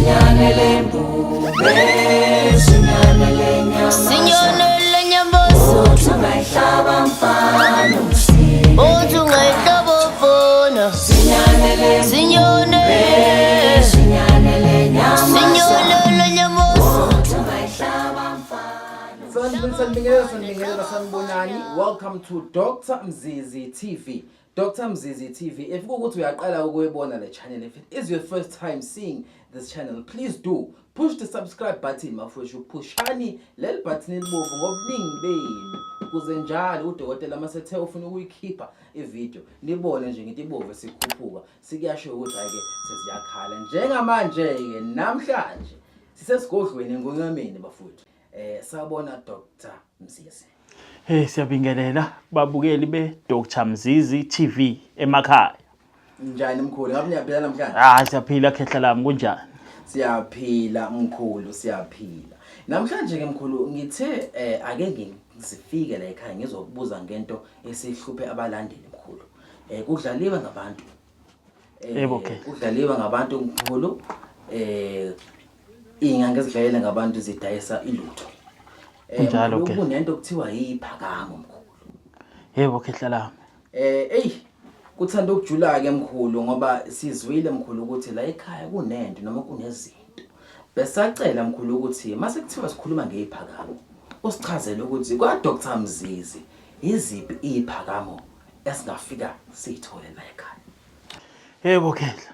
Sinyane lembube, sinyane lenyama. Sinyone lenyambozo. Uthi ungayihlaba mfana usile. Uthi ungayihlaba mfana. Sinyane lembube, Sinyone. sinyane lenyama. Sinyone lenyambozo. Uthi ungayihlaba mfana. Sanibonani, sanibingelela, sanibingelela, sanibonani. Welcome to Dr. Mzizi TV. Dr. Mzizi TV. If kuwukuthi uyaqala ukuyibona le channel, if it is your first time seeing this channel, please do push the subscribe button mafowethu. Pushani leli button elibovu ngobuningi benu. Kuze njalo udokotela masethe ufuna ukuyikhipha ivideo, nibone nje ngithi ibovu sikhuphuka. Sikuyasho ukuthi hayi ke sesiyakhala. Njengamanje ke namhlanje sisesigodlweni engonqameni bafowethu. Sawubona Dr. Mzizi. Hey siyabingelela kubabukeli be Dr Mzizi TV emakhaya. Njani mkhulu? Ngabe niyaphila namhlanje? Ah siyaphila khehla lami kunjani? Siyaphila mkhulu, siyaphila. Namhlanje ke mkhulu ngithe ake ngizifike la ekhaya ngizokubuza ngento esihluphe abalandeli mkhulu. Kudlaliwe ngabantu. Yebo khehla. Kudlaliwe ngabantu mkhulu. Ingane ezidlalela ngabantu zidayisa ilutho. Kunjalo Mkhulu, ke. Kunento okuthiwa yiphakamo mkhulu. Yebo khehla lami. Ey kuthanda ukujula ke mkhulu ngoba sizwile mkhulu ukuthi la ekhaya kunento noma kunezinto. Besacela mkhulu ukuthi mase kuthiwa sikhuluma ngeyiphakamo usichazele ukuthi kwa Dr Mzizi iziphi iziphakamo esingafika sithole la ekhaya. Yebo khehla.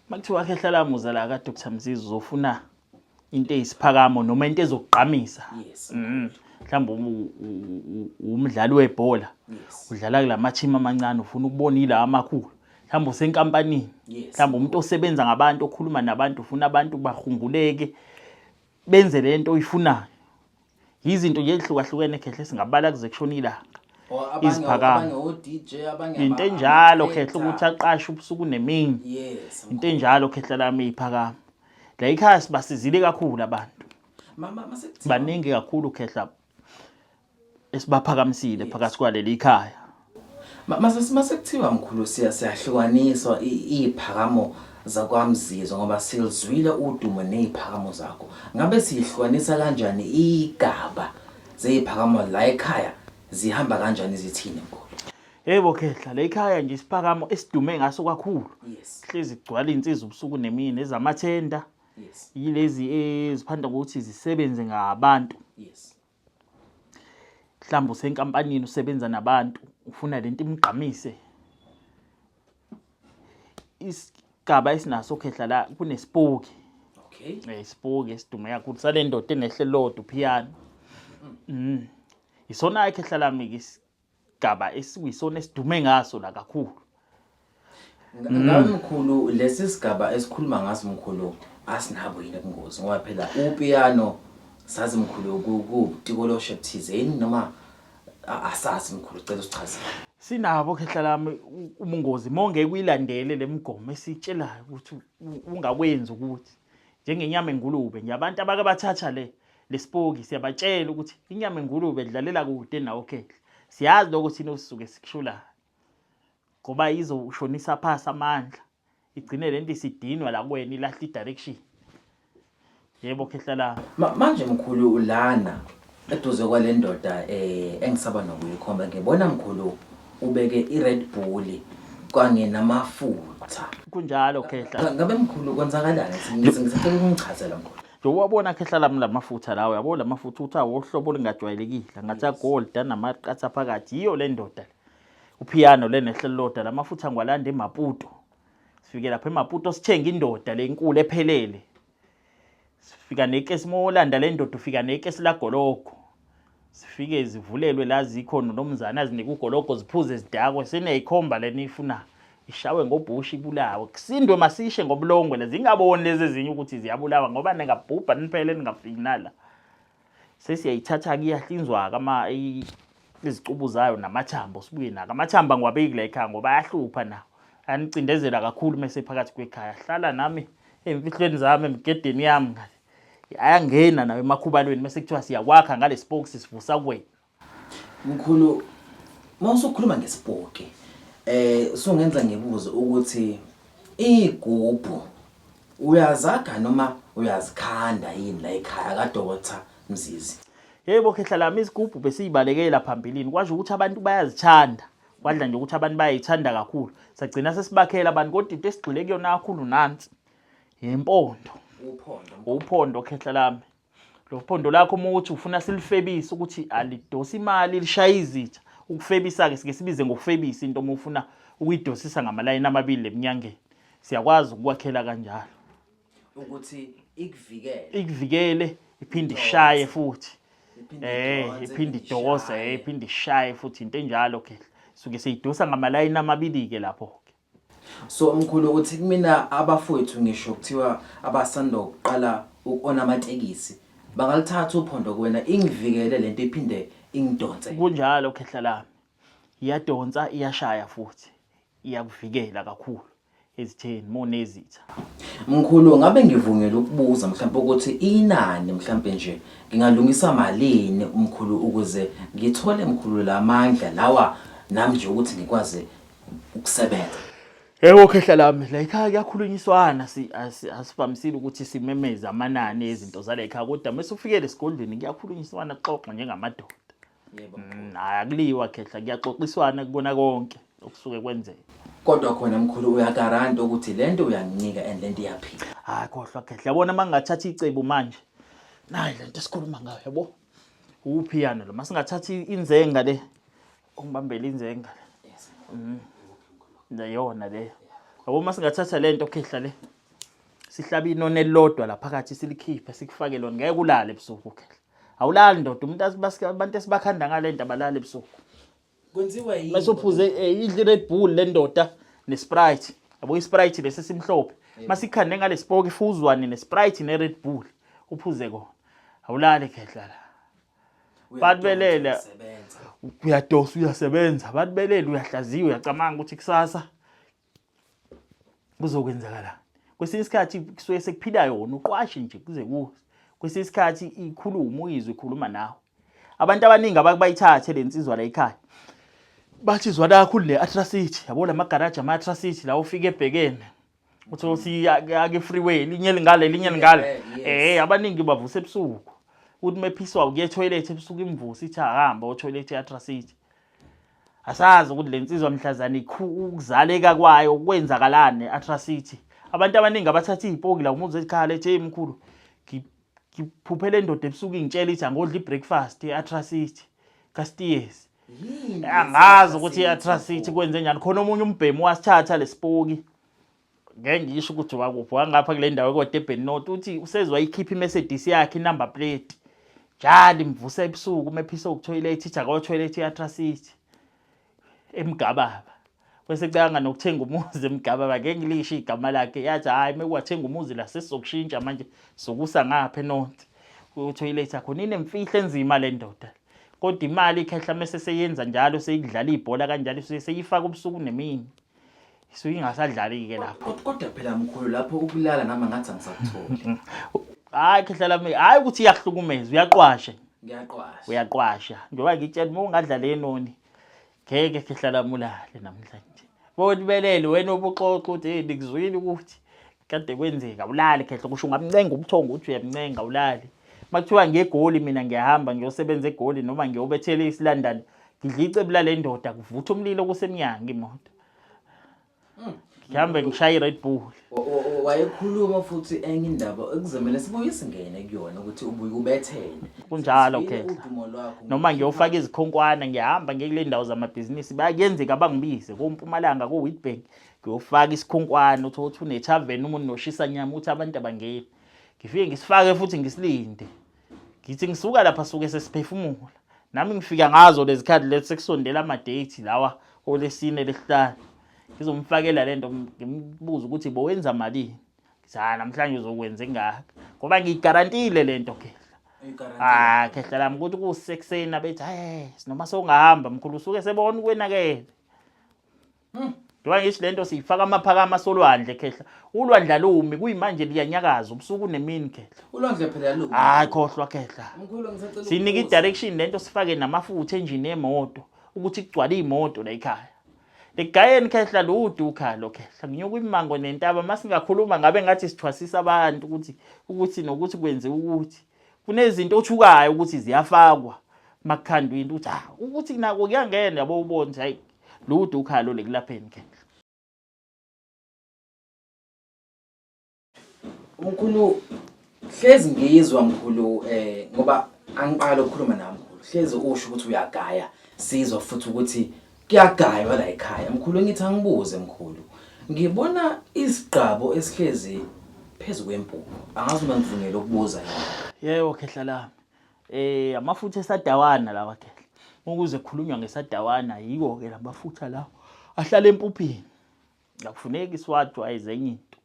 Makuthiwa khehla lami uza la ka Dr Mzizi uzofuna into eyisiphakamo noma into ezokugqamisa. Yes. Mhlawumbe umdlali webhola. Yes. Udlala kulama team amancane ufuna ukubona ila amakhulu. Mhlawumbe usenkampanini. Yes. Mhlawumbe umuntu osebenza ngabantu okhuluma nabantu ufuna abantu bahunguleke benze lento oyifunayo. Izinto nje ezihlukahlukene khehle singabala kuze kushone ilanga. Iziphakamo. Abanye o DJ abanye Into enjalo khehle ukuthi aqashe ubusuku nemini. Yes. Into enjalo khehle lami iphakama. La ekhaya sibasizile kakhulu abantu. Mama masekuthiwa Baningi kakhulu khehla esibaphakamisile phakathi kwaleli ikhaya. Masekuthiwa mkhulu siyahlukaniswa iziphakamo zakwaMzizi ngoba silizwile udumo neziphakamo zakho. Ngabe sihlukanisa kanjani igaba zeziphakamo la ekhaya zihamba kanjani zithini mkhulu? Yebo khehla, la ekhaya nje isiphakamo esidume ngaso kakhulu. Yes. Hlezi kugcwala insizwa ubusuku nemini ezamathenda. Yes. Yilezi eziphanda ukuthi zisebenze ngabantu. Yes. Mhlawumbe usenkampanini usebenza nabantu ufuna lento imgqamise. Isigaba esinaso khehla la kunesipoki. Okay. Isipoki esidume kakhulu sale ndoda enehle lodwa uphiyano. Isona khehla lami ke isigaba esikuyisona esidume ngaso la kakhulu. Ngabe mkhulu lesi sigaba esikhuluma ngaso mkhulu asinabo yini ubungozi ngoba phela upiano sazi mkhulu kubutikoloshe buthizeni noma asazi mkhulu cela usichazele. Sinabo khehla lami ubungozi mongeke uyilandele lemigomo esitshelayo ukuthi ungakwenzi ukuthi njengenyama engulube nje abantu abake bathatha lesipoki siyabatshela ukuthi inyama engulube idlalela kude nawo khehla. Siyazi lokho thina osisuke sikushulayo. Ngoba izoshonisa phasi amandla igcine lento isidinwa la kuwena ilahla i-direction. Yebo khehla la. Manje mkhulu lana eduze kwale ndoda engisaba nokuyikhomba ngibona mkhulu ubeke i-Red Bull kanye namafutha. Kunjalo khehla. Ngabe mkhulu kwenzakalani? Ngisacela ukungichazela mkhulu. Njengoba wabona khehla lami lamafutha lawo yabo lamafutha uthi awohlobo olungajwayelekile ngathi agold anamaqatha phakathi yiyo le ndoda le. Upiano le nehle lodwa lamafutha ngwalanda eMaputo. Sifike lapha eMaputo sithenga indoda lenkulu ephelele. Sifika nekesi mowolanda le ndoda ufika nekesi lagologo. Sifike zivulelwe la zikhona nomzana azinike ugologo ziphuze zidakwe seneyikhomba lena ifuna ishawe ngobhushi ibulawe. Kusindwe masishe ngobulongwe lezi ingaboni lezi ezinye ukuthi ziyabulawa ngoba ningabhubha niphele ningafiki nala. Sesiyayithatha ke iyahlinzwa ke ama izicubu zayo namathambo sibuye nako. Amathambo angiwabeki la ekhaya ngoba ayahlupha nawo. Anicindezela kakhulu mese phakathi kwekhaya. Hlala nami emfihlweni zami emigedeni yami ngale. Ayangena nayo emakhubalweni mase kuthiwa siyakwakha ngale spokes sivusa kuwena. Mkhulu mawusukhuluma ngesipoki sungenza ngibuze ukuthi igubhu Uyazakha noma uyazikhanda yini la ekhaya kaDr Mzizi? Yebo khehla lami izigubhu besiyibalekela phambilini kwasho ukuthi abantu bayazithanda. Kwadla nje ukuthi abantu bayayithanda kakhulu. Sagcina sesibakhela abantu kodwa into esigxile kuyona kakhulu nansi. Yimpondo. Uphondo. Uphondo khehla lami. Lo phondo lakho uma uthi ufuna silifebise ukuthi alidosi imali lishaye izitha. Ukufebisa-ke sike sibize ngokufebisa into uma ufuna ukuyidosisa ngamalayini amabili eminyangeni. Siyakwazi ukukwakhela kanjalo. Ukuthi ikuvikele. Ikuvikele iphinde ishaye futhi. Eh iphinde idose, eh iphinde ishaye futhi into enjalo khehla. Suke siyidosa ngamalayini amabili-ke lapho-ke. So mkhulu uthi kumina abafowethu ngisho kuthiwa abasanda ukuqala ukuona amatekisi bangalithatha uphondo kuwena ingivikele lento iphinde ingidonse. Kunjalo khehla lami. Iyadonsa iyashaya futhi iyakuvikela kakhulu ezitheni monezitha. Mkhulu ngabe ngivungela ukubuza mhlawumbe ukuthi inani mhlawumbe nje ngingalungisa malini umkhulu ukuze ngithole mkhulu lamandla lawa nami nje ukuthi ngikwazi ukusebenza. Yebo khehla lami la ekhaya kuyakhulunyiswana si asivamisile ukuthi simemeze amanani ezinto zala ekhaya kodwa mase ufikele esigodlweni kuyakhulunyiswana kuxoxwa njengamadoda. Yebo. Hayi akuliwa khehla kuyaxoxiswana kubona konke okusuke kwenzeka. Kodwa khona mkhulu uyagaranta ukuthi lento uyanginika and lento iyaphila. Hayi khohlwa khehla yabona mangingathatha icebo manje. Nayi lento esikhuluma ngayo yabo. Uphiyano lo masingathatha inzenga le ungibambele inzenga le. Yes. Leyona leyo. Yabo uma singathatha lento khehla le. Sihlabe inoni elilodwa la phakathi silikhiphe sikufake lona ngeke ulale ebusuku khehla. Awulali ndoda umuntu abantu esibakhanda ngale nto abalali ebusuku. Kwenziwa yini? Mase uphuze idle i-Red Bull le ndoda ne-Sprite. Yabo i-Sprite lesi simhlophe. Masikhande ngale spoki fuzwane ne-Sprite ne-Red Bull. Uphuze kona. Awulali khehla la. Batibelele. Uyadosa uyasebenza batibelele uyahlaziya uyacamanga ukuthi kusasa kuzokwenzakalani. Kwesinye isikhathi kusuke sekuphila yona uqwashe nje kuze kuze. Kwesinye isikhathi ikhuluma uyizwe ikhuluma nawe. Abantu abaningi abakubayithathe le nsizwa la ekhaya. Bathi izwa kakhulu le Atracity yabo la magaraji ama Atracity la ufike ebhekene. Uthi uthi ake freeway linye lingale linye lingale. Abaningi bavusa ebusuku. Uthi mephiswa ukuya etoilet ebusuku imvusa ithi ahamba otoilet eAtracity. Asazi ukuthi le nsizwa mhlazane ukuzaleka kwayo kwenzakalani eAtracity. Abantu abaningi abathatha izipoki la umuzi ekhaya ethi hey mkhulu ngiphuphe le ndoda ebusuku ingitshela ithi angodla ibreakfast eAtracity kaSteers. Angazi ukuthi iAtracity kwenze njani khona omunye umbhemu wasithatha lesipoki. Ngeke ngisho ukuthi wakuphi wangapha kule ndawo koDurban North uthi usezwa ikhipha iMercedes yakhe inumber plate. Njalo imvusa ebusuku uma ephisa ukuthoyilethi ithi akothoyilethi iAtracity eMgababa. Bese canga nokuthenga umuzi eMgababa ngeke ngilisho igama lakhe yathi hayi mekuwathenga umuzi la sesizokushintsha manje sokusa ngapha eNorth. Kuthoyilethi khona inemfihlo enzima le ndoda. Kodwa imali ikhehla mese seyenza njalo seyidlala ibhola kanjalo seyifaka ubusuku nemini. Isuke ingasadlali-ke lapho. Kodwa phela mkhulu lapho ukulala nami ngathi angisakutholi. Hayi khehla lami, hayi ukuthi iyakuhlukumeza, uyaqwasha. Ngiyaqwasha. Uyaqwasha. Njengoba ngitshela uma ungadlala enoni, ngeke khehla lami ulale namhlanje. Bonibelele wena obuxoxa ukuthi hey ngikuzwile ukuthi kade kwenzeka ulale khehla kusho ungamncenga ubuthongo uthi uyamncenga ulale. Makuthiwa ngegoli mina ngiyahamba ngiyosebenza egoli noma ngiyobethela isilandane ngidla icebu lale ndoda kuvutha umlilo kusemnyango imoto. Ngihambe ngishaye i-Red Bull. Wayekhuluma futhi enye indaba ekuzomele sibuye singene kuyona ukuthi ubuye ubethele. Kunjalo Sesizwile Khehla. udumo lwakho. Noma ngiyofaka izikhonkwana ngiyahamba ngiye kule ndawo zamabhizinisi bayakuyenzeka bangibize koMpumalanga ko-Witbank ngiyofaka isikhonkwana uthole ukuthi unethaveni umuntu noshisa nyama uthi abantu abangeni. Ngifike ngisifake futhi ngisilinde. Ngithi ngisuka lapha suke sesiphefumula. Nami ngifika ngazo lezi khathi lezi sekusondela ama-date lawa olesine lesihlanu. Ngizomfakela lento ngimbuze ukuthi bowenza malini. Ngithi hayi namhlanje uzokwenza engaka. Ngoba ngiyigarantile lento khehla. Ah khehla lami ukuthi kusekuseni abethi hayi noma sewungahamba mkhulu usuke sebona ukwenakele. Njengoba ngisho lento siyifaka amaphakama solwandle khehla. Ulwandle alumi kuyimanje liyanyakaza ubusuku nemini khehla. Ulwandle phela lu. Hayi khohlwa khehla. Mkhulu ngisacela Sinika ukubuza. i-direction lento sifake namafutha enjini yemoto ukuthi kugcwale imoto la ekhaya. Ligayeni khehla lude ukhalo khehla nginyuka imango nentaba masingakhuluma ngabe ngathi sithwasisa abantu ukuthi ukuthi nokuthi kwenziwa ukuthi kunezinto othukayo ukuthi ziyafakwa makukhandwa into ukuthi ah ukuthi nako kuyangena yabo ubone ukuthi hayi lude ukhalo lekulapheni khehla. Mkhulu hlezi ngizwa mkhulu eh ngoba angiqala ukukhuluma nawe mkhulu hlezi usho ukuthi uyagaya sizwa futhi ukuthi kuyagaywa la ekhaya mkhulu ngithi angibuze mkhulu ngibona isigqabo esihlezi phezu kwempuphu angazi uma ngivunyelwe ukubuza yini. Yebo khehla lami. Eh amafutha esadawana lawa khehla. Ukuze kukhulunywa ngesadawana yiko ke lamafutha lawa ahlala empuphini. Akufuneki siwajwayeze enye into.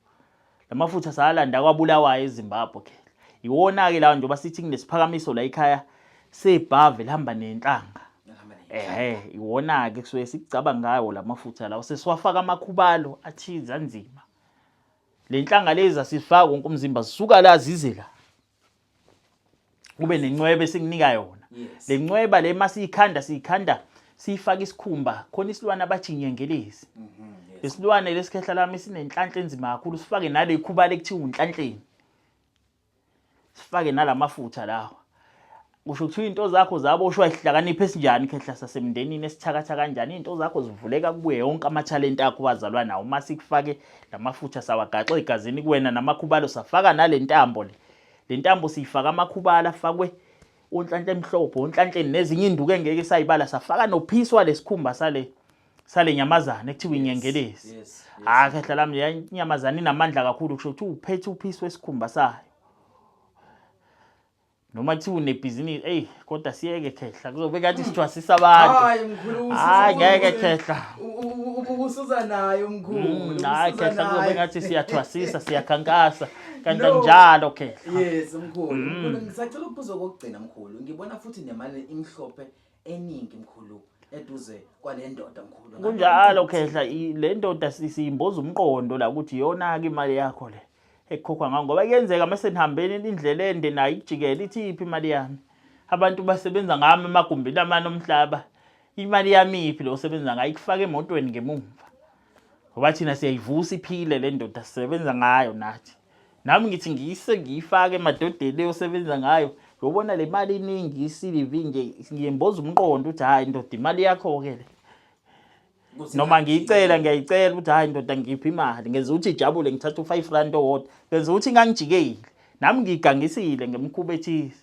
Lamafutha salanda kwabulawayo eZimbabwe khehla. Iwona-ke lawa njengoba sithi kunesiphakamiso la ekhaya sebhave lihamba nenhlanga. Ehhe, iwona-ke kusuke sikucabanga ngawo lamafutha lawa sesiwafaka amakhubalo athize anzima. Le nhlanga lezi asifaki wonke umzimba zisuka la zize la. Kube nencweba esikunika yona. Le ncweba le masiyikhanda siyikhanda siyifaka isikhumba khona isilwane abathi inyengelezi. Lesilwane lesikhehla lami sinenhlanhla enzima kakhulu sifake nale khubala ekuthiwa unhlanhleni. Sifake nalamafutha lawa. Kusho kuthiwa into zakho zaboshwa isihlakaniphi esinjani khehla sasemndenini esithakatha kanjani into zakho zivuleka kubuye yonke amathalente akho wazalwa nawo uma sikufake lamafutha sawagaxa egazini kuwena namakhubalo safaka nalentambo le le ntambo siyifaka amakhubalo afakwe onhlanhla emhlophe onhlanhleni nezinye induku engeke sayibala safaka nophiswa lesikhumba sale sale nyamazane ekuthiwa inyengelezi hayi khehla lami leya nyamazane inamandla kakhulu kusho ukuthi uphethe uphiswe esikhumba sayo noma kuthiwa unebhizinisi eyi kodwa siyeke khehla kuzobe kathi sithwasisa abantu Hayi mkhulu hayi ngeke khehla ubusuza nayo mkhulu. Hayi ubusuza khehla kuzobe nayo. ngathi siyathwasisa siyakhankasa kanti No. anjalo khehla Yes mkhulu. Mkhulu ngisacela ukubuza okokugcina mkhulu. Ngibona futhi nemali imhlophe eningi mkhulu eduze kwale ndoda mkhulu. Kunjalo khehla le ndoda siyimboza umqondo la ukuthi iyona-ke imali yakho le ekukhokhwa ngayo ngoba kuyenzeka mase nihambeni indlela ende nayo ikujikele ithi iphi imali yami. Abantu basebenza ngami emagumbini amane omhlaba. Imali yami iphi lo osebenza ngayo ikufaka emotweni ngemumva. Ngoba thina siyayivusa iphile le ndoda sisebenza ngayo nathi. Nami ngithi ngiyise ngiyifake emadodeni eyosebenza ngayo. Uyobona le mali iningi isilivi nje ngiyemboza umqondo ukuthi hhayi ndoda imali yakho-ke le. Noma ngiyicela ngiyayicela ukuthi hhayi ndoda ngiphi imali ngenza ukuthi ijabule ngithatha u-5 rand owodwa ngenza ukuthi ingangijikeli nami ngiyigangisile ngemikhuba ethize.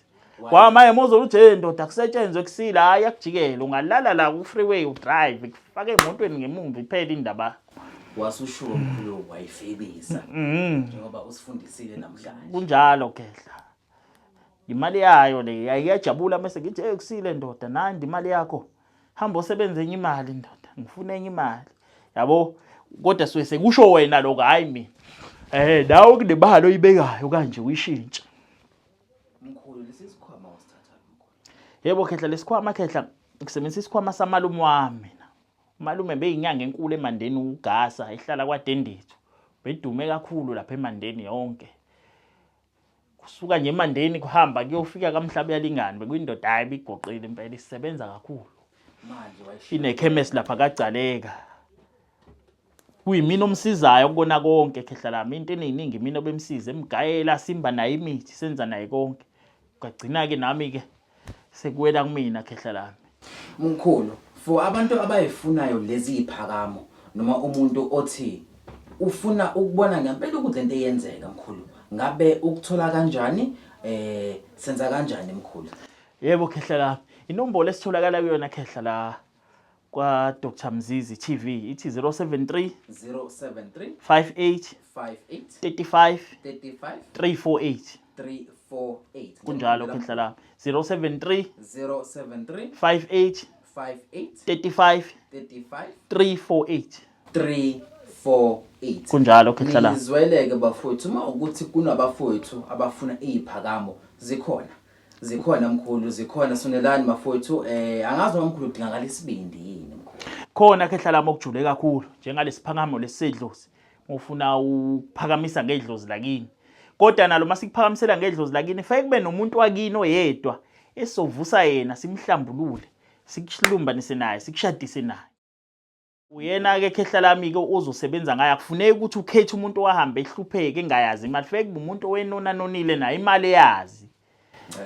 Kwamaye mozolo uthi hey ndoda kusetshenzwe kusile hayi yakujikela ungalala la ku freeway udrive kufake emotweni ngemumva iphele indaba. Wasushuwa mkhulu wayifebisa. Njengoba usifundisile namhlanje. Kunjalo khehla. Imali yayo le iyajabula mase ngithi hey kusile ndoda nandi imali yakho. Hamba usebenze enye imali ndoda ngifuna enye imali. Yabo kodwa suke sekusho wena lokho hayi mina. Eh nawe kunemali oyibekayo kanje uyishintshe. Mkhulu lesi sikhwama wasithatha mkhulu. Yebo khehla lesikhwama khehla ngisebenzisa isikhwama samalume wami mina. Umalume beyinyanga enkulu eMandeni uGasa ehlala kwaDendethu. Bedume kakhulu lapha eMandeni yonke. Kusuka nje eMandeni kuhamba kuyofika kaMhlaba yalingani bekuyindoda hayi ibigoqile impela isebenza kakhulu. Manje wayishiya. Inekhemesi lapha kaGcaleka. Kuyimina omsizayo kukona konke khehla lami into eningi mina obemsiza emgayela simba naye imithi senza naye konke. Kwagcina ke nami ke sekuwela kumina khehla lami. Mkhulu, for abantu abayifunayo lezi iphakamo noma umuntu othi ufuna ukubona ngempela ukuthi lento iyenzeka mkhulu, ngabe ukuthola kanjani eh senza kanjani mkhulu? Yebo khehla lami. Inombolo esitholakala kuyona khehla la kwa Dr Mzizi TV ithi 073 073 58 58 35 35 348. 348. Kunjalo khehla lami. 073 073 58 58 35 35 348. 348. Kunjalo khehla lami. Nizweleke bafowethu uma ukuthi kunabafowethu abafuna iziphakamo zikhona. Zikhona mkhulu zikhona sonelani bafowethu eh angazi noma mkhulu udingakala isibindi yini mkhulu. Khona khehla lami okujule kakhulu njengalesiphakamo lesidlozi ufuna ukuphakamisa ngedlozi lakini. Kodwa nalo masikuphakamisela ngedlozi lakini fanele kube nomuntu wakini oyedwa esizovusa yena simhlambulule sikuhlumbanise naye sikushadise naye. Uyena-ke khehla lami-ke ozosebenza ngayo. Akufuneki ukuthi ukhethe umuntu owahambe ehlupheke engayazi imali, funeke kube umuntu owenonanonile naye imali eyazi.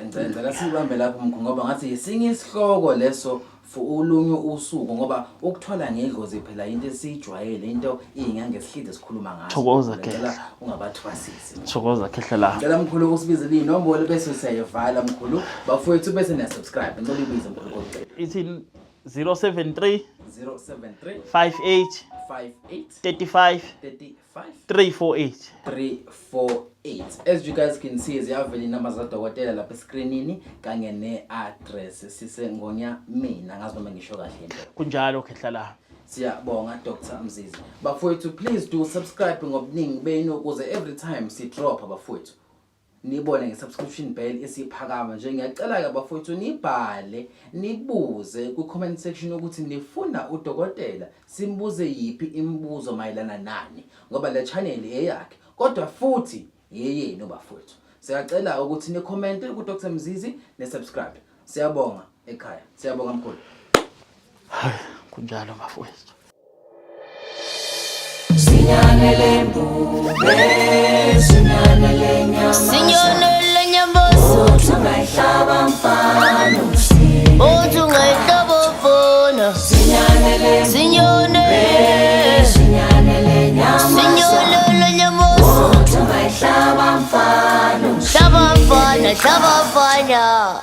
Ngicela sibambe lapho mkhulu, ngoba ngathi yisinye isihloko leso for olunye usuku, ngoba ukuthwala ngedlozi phela into esiyijwayele, into iy'ngange esihlide sikhuluma ngazo. Thokoza, Ngicela Khehla. ungabathwasisi. Thokoza khehla lami. Ngicela mkhulu usibizele iy'nombolo bese siyayivala mkhulu. Bafowethu, bese niya-subscribe. Ngicela uyibize mkhulu kokugcina. Ithi 073 073 58 58 35 35 348. 348. As you guys can see, ziyavela inamba zadokotela lapha eskrinini kanye ne-address. Sisengonya mina ngazi noma ngisho kahle into. Kunjalo khehla lami. Siyabonga Dr Mzizi. Bafowethu, please do subscribe ngobuningi benu ukuze every time si-drop, bafowethu, nibone nge-subscription bell isiphakama nje. Ngiyacela-ke bafowethu, nibhale nibuze kwi-comment section ukuthi nifuna udokotela simbuze yiphi imibuzo mayelana nani, ngoba le channel eyakhe kodwa futhi yeyenu bafowethu. Siyacela ukuthi ni-commente ku-Dr Mzizi ne-subscribe. Siyabonga ekhaya, siyabonga mkhulu. Kunjalo bafowethu. Sinyanele mbube, sinyanele nyama. Sinyonele nyamboso. Uthi ungayihlaba mfana usile. Uthi ungayihlaba mfana. Sinyanele. Sinyonele. Sinyanele nyama. Sinyonele nyamboso. Uthi ungayihlaba mfana. Hlaba mfana, hlaba mfana.